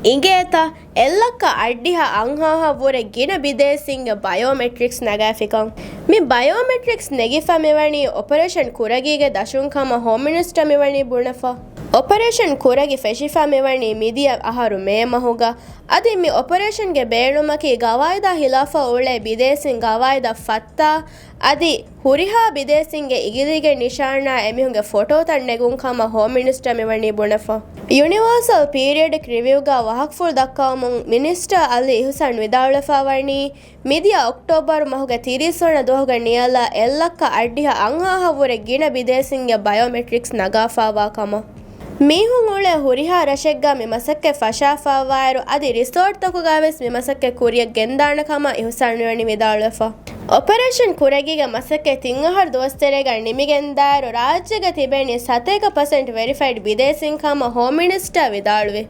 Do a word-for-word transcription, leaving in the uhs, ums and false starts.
އިނގޭތަ؟ އެއްލައްކަ އަށްޑިހަ އަށްހާހަށްވުރެ ގިނަ ބިދޭސީންގެ ބަޔޯމެޓްރިކްސް ނަގާފިކަން. މި ބަޔޯމެޓްރިކްސް ނެގިފަ މިވަނީ އޮޕަރޭޝަން ކުރެގީގެ ދަށުން ކަމަށް ހޯމް މިނިސްޓަރ މިވަނީ ބުނެފަ. އޮޕަރޭޝަން ކުރެގި ފެށިފަ މިވަނީ މިދިޔަ އަހަރު މޭ މަހުގަ. އަދި މި އޮޕަރޭޝަންގެ ބޭނުމަކީ ގަވާއިދާ ހިލާފަށް އުޅޭ ބިދޭސީން ގަވާއިދަށް ފައްތާ، އަދި ހުރިހާ ބިދޭސީންގެ އިގިލީގެ ނިޝާނާ އެމީހުންގެ ފޮޓޯތައް ނެގުން ކަމަށް ހޯމް މިނިސްޓަރ މިވަނީ ބުނެފަ. ޔުނިވާސަލް ޕީރިއަޑިކް ރިވިއުގަ ވާހަކަފުޅު ދައްކަވަމުން މިނިސްޓަރ އަލީ އިހުސާން ވިދާޅުވެފަ ވަނީ، މިދިޔަ އޮކްޓޯބަރު މަހުގެ ތިރީސް ވަނަ ދުވަހުގެ ނިޔަލަށް އެއްލައްކަ އަށްޑިހަ އަށްހާހަށްވުރެ ގިނަ ބިދޭސީންގެ ބަޔޯމެޓްރިކްސް ނަގާފައިވާ ކަމަށް. މީހުން އުޅޭ ހުރިހާ ރަށެއްގަ މި މަސައްކަތް ފަށާފައިވާއިރު، އަދި ރިސޯޓްތަކުގަ ވެސް މި މަސައްކަތް ކުރިޔަށް ގެންދާނެ ކަމަށް އިހުސާން މިވަނީ ވިދާޅުވެފަ. އޮޕަރޭޝަން ކުރެގީގެ މަސައްކަތް ތިން އަހަރު ދުވަސްތެރޭގަ ނިމިގެންދާއިރު، ރާއްޖޭގަ ތިބެނީ ސަތޭކަ ޕަސެންޓް ވެރިފައިޑް ބިދޭސީން ކަމަށް ހޯމް މިނިސްޓަރ ވިދާޅުވި.